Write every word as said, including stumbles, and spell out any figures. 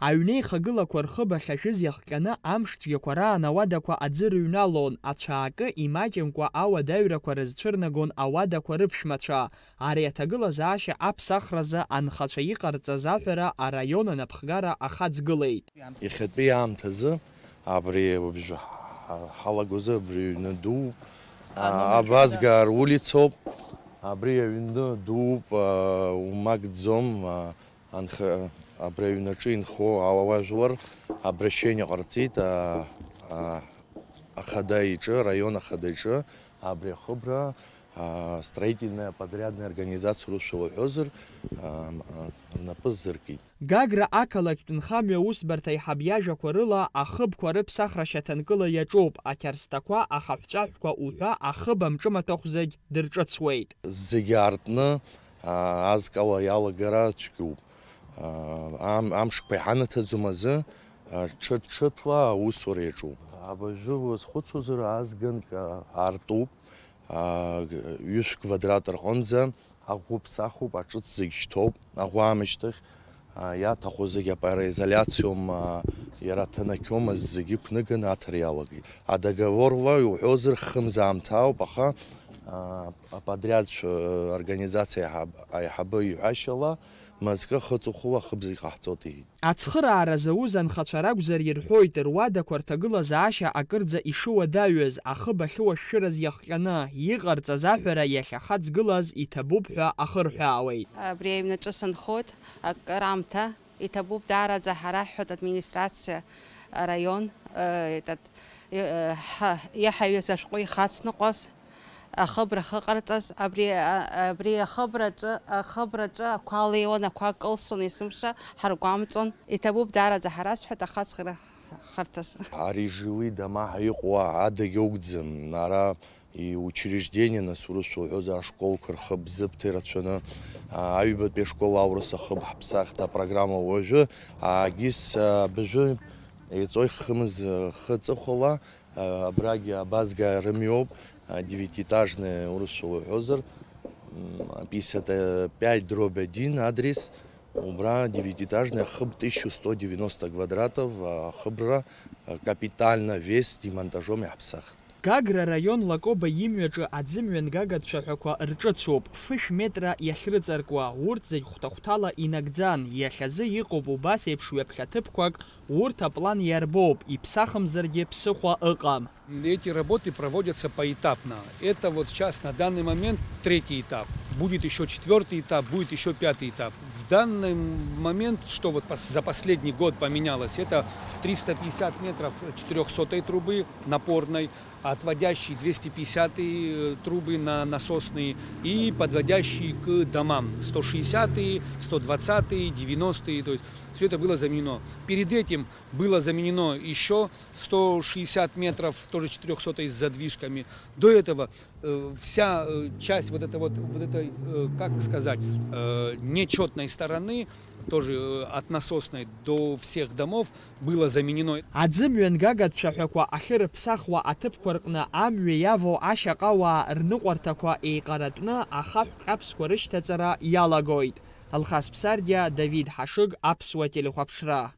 Аҩнеихагылақәа рхыб ахьажәыз иахҟьаны амш цәгьақәа раан ауадақәа аӡы рыҩналон, ацәаакы имаҷымкәа ауадаҩрақәа рызцәырнагон ауадақәа рыԥшәмацәа. Ари аҭагылазаашьа аԥсахразы анхацәа иҟарҵаз аҳәара араион анапхгара ахаҵгылеит. Иахьатәи аамҭазы абри уажә ҳа-, ҳалагозы абри аҩны дууп. Аномер абазгаа рулицоуп. Абри аҩны дууп, а, умакӡом, а, анх-, абри аҩнаҿы инхо ауаажәлар обращение ҟарҵеит, а, а, ахада иҿы, араион ахада иҿы, абри ахыбра, а, строительная подрядная организация русшәа уҳәозар, а, а, рнапы ззыркит. Гагра ақалақьтә нхамҩа аусбарҭа аиҳаб иажәақәа рыла, ахыбқәа рыԥсахра шьаҭанкыла иаҿуп, ақьарсҭақәа, ахаҳәҵәаҳәқәа уҳәа ахыб амҿымаҭәахә зегь дырҿыцуеит. Зегьы аартны, а, азкала иалагара цәгьоуп. А, ам-, амшқәа иҳанаҭаӡом азы, а, ҽыҭ-ҽыҭла аусура иаҿуп. Абыржәы уазхәыцуазар, азганк, а, аартуп. А, г-, ҩышә квадрат рҟынӡа аӷәы ԥсахуп, аҿыц зегь шьҭоуп, аӷәы аамышьҭахь, а, иаҭаху зегь апароизоляциом, а, иара аҭанақьомызт зегь ықәныганы аҭара иалагеит. Адоговорла иуҳәозар, хымз аамҭа ауп, аха, а, аподриадцәа, а, организациа аиҳаб-, аиҳабы иҳәашьала, мызкы хыҵыхәыла ахыб зегь ҟаҳҵоит, иҳәеит. Ацхыраара зауз анхацәа ракәзар ирҳәоит, руадақәа рҭагылазаашьа акырӡа ишыуадаҩыз, ахыб ахьыуашәшәыраз иахҟьаны, иҟарҵаз аҳәара иахьахаҵгылаз иҭабуп ҳәа ахырҳәаауеит. Абри аҩнаҿы сынхоит акыраамҭа, иҭабуп даараӡа ҳара ҳҳәоит администрациа, араион, э, этот, э, ҳа-, иаҳаҩыз ашәҟәы ихацныҟәаз. Ахыбра ахьыҟарҵаз, абри, а, абри ахыбраҿы, ахыбраҿы ақәа леиуан, ақәа кылсон, есымша ҳаргәамҵуан. Иҭабуп даараӡа ҳара, сҳәеит, ахаҵгара харҭас. Ари живые дома ҳәа иҟоу адагь ауӡӡам, ара иучреждение, нас урысшәа уҳәозар, ашколқәа рхы бзыԥҭа ирацәаны, а, аҩбатәи ашкол аурыс ахыб ҳԥсахт апрограмма уажәы, а, гис, а, абыржәы еиҵои хымыз, а, хы ҵыхәала, Абрагьы абазгаа рымҩоуп, девятиэтажный, урысшәа уҳәозар, м, пятьдесят пять дробь один адрес, убра девятиэтажный ахыб тысяча сто девяносто квадратов, ахыбра капитально весь демонтажом иаҳԥсахт. Гагра раион Лакоба имҩаҿы аӡымҩангага цәаҳәақәа рҿыцуп, фышә метра иахьрыҵаркуа, урҭ зегь хәҭа-хәҭала инагӡан, иахьазы иҟоуп убас еиԥш ҩаԥхьа ҭыԥқәак, Урҭ аплан иарбоуп, иԥсахымзаргьы ԥсыхәа ыҟам. Эти работы проводятся поэтапно. Это вот сейчас на данный момент третий этап. Будет ещё четвёртый этап, будет ещё пятый этап. В данный момент, что вот пос-, за последний год поменялось, это триста пятьдесят метров четырёхсотой трубы напорной, отводящие двести пятидесятые, э, трубы на насосные и подводящие к домам сто шестидесятые, сто двадцатые, девяностые, то есть всё это было заменено. Перед этим было заменено ещё сто шестьдесят метров, тоже четырёхсотой с задвижками. До этого, э, вся, э, часть вот это вот, вот этой, э, как сказать, э, нечётной стороны, тоже, э, от насосной до всех домов, было заменено. Аӡымҩангага цәаҳәақәа ахьырыԥсахуа аҭыԥқәа рҟны амҩа иавоу ашьаҟауаа рныҟәарҭақәа еиҟаратәны ахаҳә ҟьаԥсқәа рышьҭаҵара иалагоит. Алхас Ԥсардиа, Давид Ҳашыг, Аԥсуа телехәаԥшра.